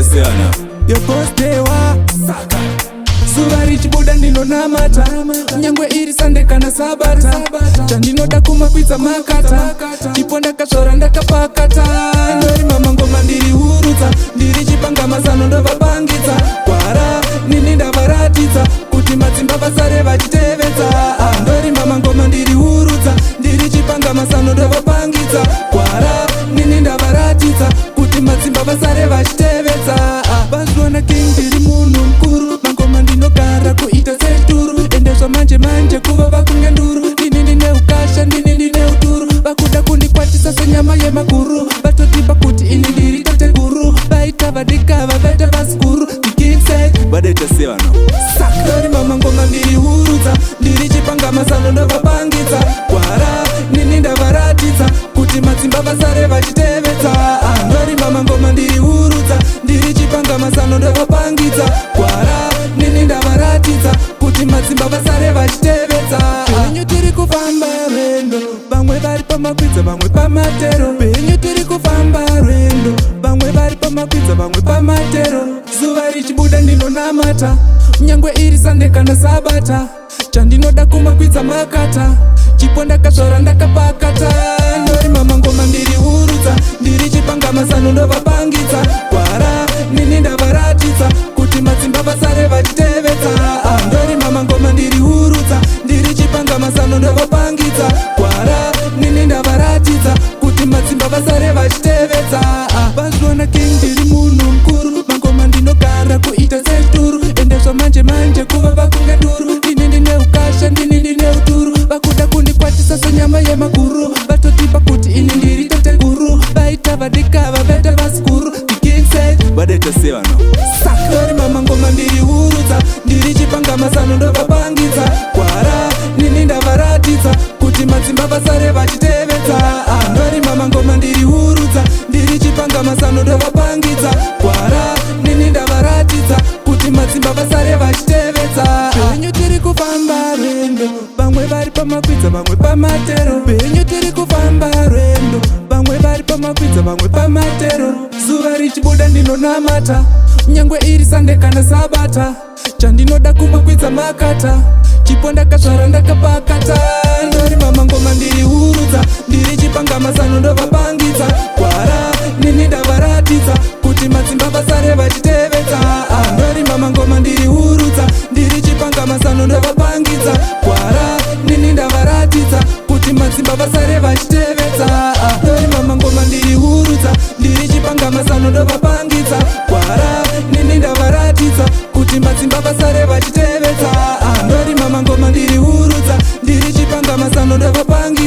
Vadaita seana. Yopostewa zuva richibuda ndinonamata, nyangwe iri Sunday kana Sabata. Chandinoda kumakwidza makata, chipo ndakazvara ndakapakata. Ndori mama ngoma ndiri hurudza, ndiri chipanga mazano ndovapangidza gwara. Nini ndavaratidza kuti madzimba vasare vachitevedza. Ah, ndori mama ngoma ndiri hurudza, ndiri chipanga mazano ndovapangidza gwara. Nini ndavaratidza kuti madzimba vasare vachitevedza. Ah, vazviona king, ndiri munhu mukuru. Mangoma ndinogara kuita seturu, ende zvamanje manje kuva vakunge nduru. Ndini ndine ukasha, ndini ndine uturu. Vakuda kundikwatisa senyama yemaguru, vatotipa kuti ini ndiri tateguru. Vaita vadikava vaita vasikuru. The king said, Vadaita seana. Ndori mama ngoma ndiri hurudza, ndiri chipanga mazano ndovapangidza gwara. Nini ndavaratidza kuti madzimba vasare vachitevedza. Ah, ndori mama ngoma ndiri hurudza, ndiri chipanga mazano ndovapangidza gwara. Nini ndavaratidza kuti madzimba vasare vachitevedza. Penyu tiri kufamba rwendo, vamwe vari pamakwidza, vamwe pamatero. Penyu tiri kufamba rwendo, vamwe vari pamakwidza, vamwe pamatero. Zuva richibuda ndinonamata, nyangwe iri Sunday kana Sabata. Chandinoda kumakwidza makata, chipo ndakazvara ndakapakata. Ndori mama ngoma ndiri hurudza, ndiri chipanga mazano ndovapangidza gwara. Nini ndavaratidza kuti madzimba vasare vachitevedza. Ah, ndori mama ngoma ndiri hurudza, ndiri chipanga mazano ndovapangidza gwara. Nini ndavaratidza kuti madzimba vasare vachitevedza. Ah, vazviona king, ndiri munhu mukuru. Mangoma ndinogara kuita seturu, ende zvamanje manje kuva vakunge nduru. Ndini ndine ukasha, ndini ndine uturu. Vakuda kundikwatisa senyama yemaguru, vatotipa kuti ini ndiri tateguru. Vaita vadikava vaita vasikuru. The king said, Vadaita seana. Ndori mama ngoma ndiri hurudza, ndiri chipanga mazano ndovapangidza gwara. Nini ndavaratidza kuti madzimba vasare vachitevedza. Ah, ndori mama ngoma ndiri hurudza, ndiri chipanga mazano ndovapangidza gwara. Nini ndavaratidza kuti madzimba vasare vachitevedza. Penyu tiri kufamba rwendo, vamwe vari pamakwidza, vamwe pamatero. Penyu tiri kufamba rwendo, vamwe vari pamakwidza, vamwe pamatero. Zuva richibuda ndinonamata, nyangwe iri Sunday kana Sabata. Chandinoda kumakwidza makata, chipo ndakazvara ndakapakata. Ndori mama ngoma ndiri hurudza, ndiri chipanga mazano ndovapangidza gwara. Nini ndavaratidza kuti madzimba vasare vachitevedza. Ah, ndori mama ngoma ndiri hurudza, ndiri chipanga mazano ndovapangidza gwara. Nini ndavaratidza kuti madzimba vasare vachitevedza. Ah, ndori mama ngoma ndiri hurudza, ndiri chipanga mazano ndovapangidza gwara. Nini ndavaratidza kuti madzimba vasare vachitevedza. Ah, ndori mama ngoma ndiri hurudza, ndiri chipanga mazano ndovapangidza.